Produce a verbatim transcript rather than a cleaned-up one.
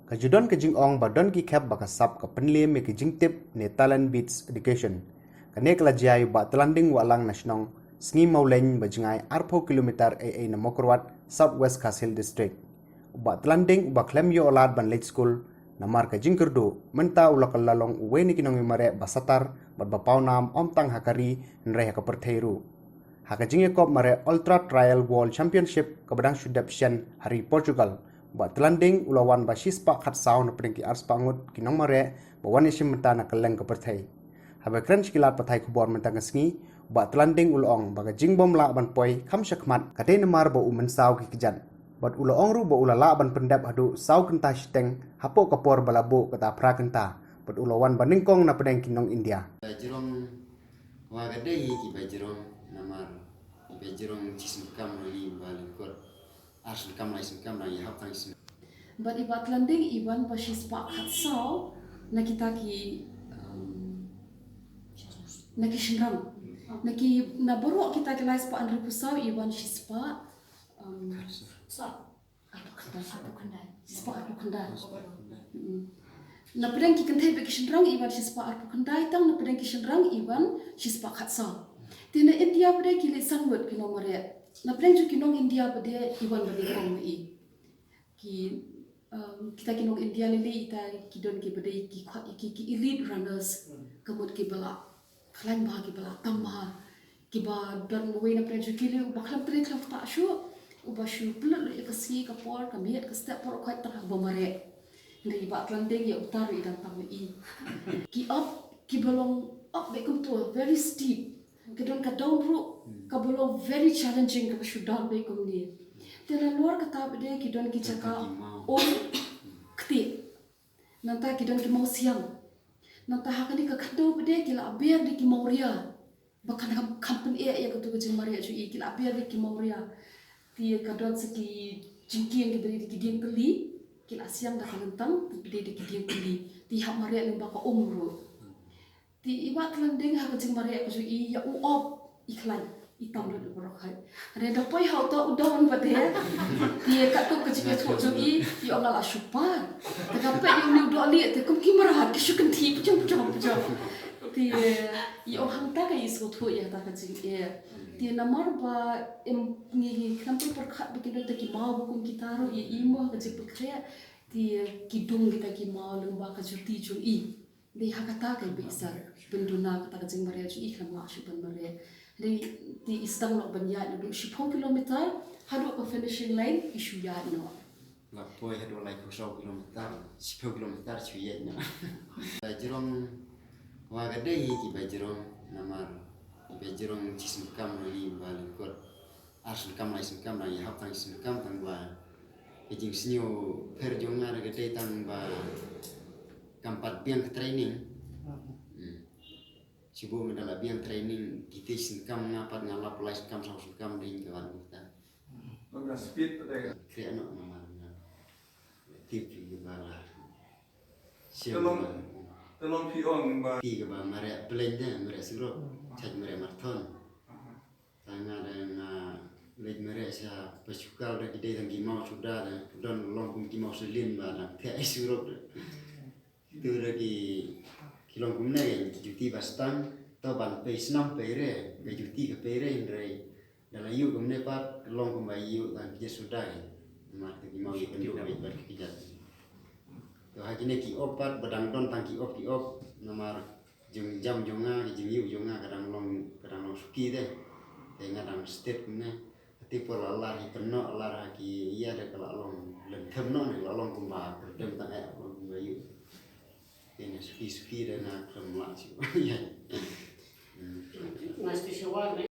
Ka ju don ka jingong ba don ki khep ba ka sap ka pynliem ïa ki jingtip ne talent based education. Kane ka la jia ïa u Bah Tlanding Wahlang na shnong Sngi Mawleng ba jngai arphew kilometer ei ei na Mawkyrwat, South West Khasi Hills District. U Bah Tlanding uba khlem ïoh lad ban leit skul namar ka jingkyrduh, mynta u la kylla long uwei na ki nongïamareh ba satar bad ba pawnam ym tang ha ka ri hynrei ha ka pyrthei ruh. Ha ka jingïakop mareh Ultra Trail World Championship kaba dang shu dep shen ha ri Portugal, u Bah Tlanding u la wan ba shispah khatsaw na pdeng ki arspah ngut ki nongmareh ba wan ïashim bynta na kylleng ka pyrthei. Haba kren sha ki lad pathai khubor mynta ka sngi, u Bah Tlanding u la ong ba ka jingbym lah ban poi kham shakhmat ka dei namar ba u mynsaw ki kjat. Bad u la ong ruh ba u la lah ban pyndep haduh saw kynta shiteng hapoh ka por ba la buh kata phra kynta. Bad u la wan ba nyngkong na pdeng ki nong India. Ba jrong wa ka dei hi ki ba jrong namar ki ba jrong chi sngewkam na li ba lyngkot. Ar sngewkam lai sngewkam dang ïahap tang sngewkam. Bad i Bah Tlanding i wan ba shispah khatsaw na kita ki, um, na ki shynrang. Na ki, na baroh kita ki lai spah hynriewphew saw i wan shispah, um, shispah arphew khyndai. Mm. Na pdeng ki kynthei bad ki shynrang i wan shispah arphew khyndai tang, na pdeng ki shynrang i wan shispah khatsaw. Te na India pat de ki leit san ngut ki nongmareh. Na pdeng jong ki nong India pat de i wan ba nyngkong ma i. Ki, um, kita ki nong India lili ita ki don ki ba dei ki khot ki, ki elite runners. Ka mut ki ba la khlaiñ bha, ki ba la tam bha. Ki ba don uwei na pdeng jong ki lei uba khlem trei khlem ktah shuh, uba shu pynlut lut ïa ka sngi ka por, ka miet ka step, por u khot tang haba mareh. Hynrei i Bah Tlanding ïa uta ruh i dang tam ïa i. Ki ap, ki ba long ap beit kumto, very steep. Ka don ka down ruh, ka ba long very challenging, ka ba shu down beit kumne. Te nalor kata pat de ki don ki jaka um ktieh. Nangta ki don ki mawsiang. Nangta ha kane ka khyndew pat de ki la ber da ki mawria. Ba kan kham, kham pyneh ïa kato ka jingmareh jong i, ki la ber da ki mawria. Te ka don sa ki jingkieng ki ba dei da ki dieng tylli. Ki la siang da ka lyntang, te ba dei da ki dieng tylli. Te hap mareh lyngba ka um ruh. Te i Bah Tlanding ha ka jingmareh ka jong i ïa u ap i khlaiñ, i tam lut baroh kai. Hynrei da poi ha uta u down pat de. Te katto ka jingïathuh jong i, i ong nga la shu pat. Te ka peit ïa une u dohlieh te kum ki mrad ki shu kynthih pjong pjong pjong. Te i ong hangta ka i sngewthuh ïa kata ka jingeh. Te namar ba em ngi khlem pyrkhat ba kin don kita ki maw ba kum kita ruh ïa i mo ha ka jingpynkhreh. Te ki dung kita ki maw lyngba ka juti jong i. Dei ha kata ka bishar ban duna kata ka jingmareh jong i khlem lah shuh ban mareh. Dei te i sdang noh ban ïaid naduh shiphew kilometer haduh ka finishing line i shu ïaid noh. La poi haduh laiphew saw kilometer, shiphew kilometer shu ïaid noh. Ba jrong wa ka dei hi ki ba jrong namar ki ba jrong chi sngewkam na li ba lyngkot. Ar sngewkam lai sngewkam dang ïahap tang sngewkam tang ba ka jingsniew pher jong nga da ka dei tang ba kam pat biang ka training. Hmm. Shu buh mynta la biang training, ki te sngewkam nga pat nga lap lai sngewkam saw sngewkam dei ka wan mynta. Ba nga speed pat dei. Kre ano nga mar nga. Tip ki ba la. Te long, te long phi ong ba. Ti ka ba mareh pleng de, mareh surok, chaj mareh marathon. Tang nga da nga leit mareh sha Pachukal da ki dei tang ki maw suda da don long kum ki maw sulin ba dang thiah ai surok da. Tu da ki, ki long kumne ki juti ba stang, to ban pei snam pei re, ka juti ka pei re hynrei da la ïuh kumne pat ka long kumba ïuh tang ki suda. Namar ki maw ïuh kynduh bad ki jat. To ha kine ki op pat ba dang don tang ki op ki op namar Jong jam jong nga, ki jingïoh jong nga ka dang long, ka dang long suki de. Te nga dang stet kumne. Te por la lar hi kynnoh, lar ha ki ïa de ka la long lem them noh ne, la long kumba kyrdem tang eh, long kumba ïoh. Te ne suki suki de nga khlem lah shuh. Ïa. Hmm. Nice to show up, man.